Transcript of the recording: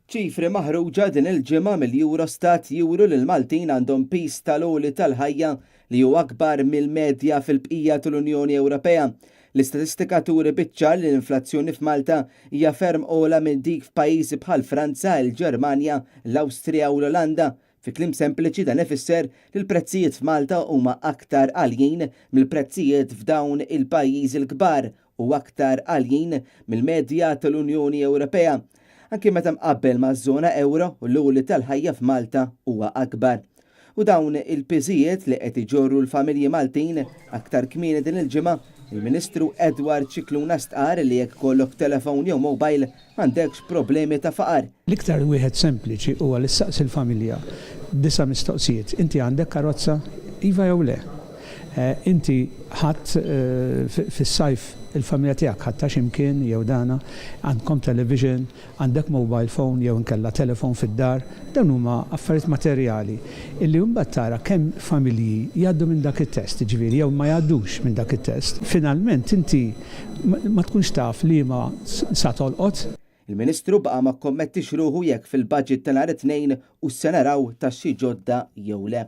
Ċifri maħruġa din il-ġimgħa mill-Eurostat juru li l-Maltin għandhom piż tal-għoli tal-ħajja li hu akbar mill-medja fil-bqija tal-Unjoni Ewropea. L-istatistika turi biċ-ċar li l-inflazzjoni f'Malta hija ferm ogħla minn dik f'pajjiżi bħal Franza, il-Ġermanja, l-Awstrija u l-Olanda. Fi kliem sempliċi dan ifisser li l-prezzijiet f'Malta huma aktar għaljin mill-prezzijiet f'dawn il-pajjiżi l-kbar u aktar għaljin mill-medja tal-Unjoni Ewropea. Anki meta mqabbel maż-żona ewro, l-għoli tal-ħajja f'Malta huwa akbar. U dawn il-piżijiet li qed iġorru l-familji Maltin, aktar kmieni din il-ġimgħa, il-Ministru Edward Scicluna stqarr li jekk ikollok telefon jew mobile m'għandekx problemi ta' faqar. L-iktar wieħed sempliċi huwa li ssaqsi l-familja disa' mistoqsijiet. Inti għandek karozza? Iva jew le? Inti ħadt fis-sajf il-familja tiegħek ħadtha xi mkien jew dana? Għandkom television? Għandek mobile phone jew inkella telefon fid-dar? Dawn huma affarijiet materjali illi mbagħad tara kemm familji jgħaddu minn dak it-test, jiġifieri jew ma jgħaddux minn dak it-test. Finalment inti ma tkunx taf liema sa tolqot. Il-Ministru baqa' ma kkommettix ruħu jekk fil-budget ta' nhar it-Tnejn hux se naraw taxxi ġodda jew le.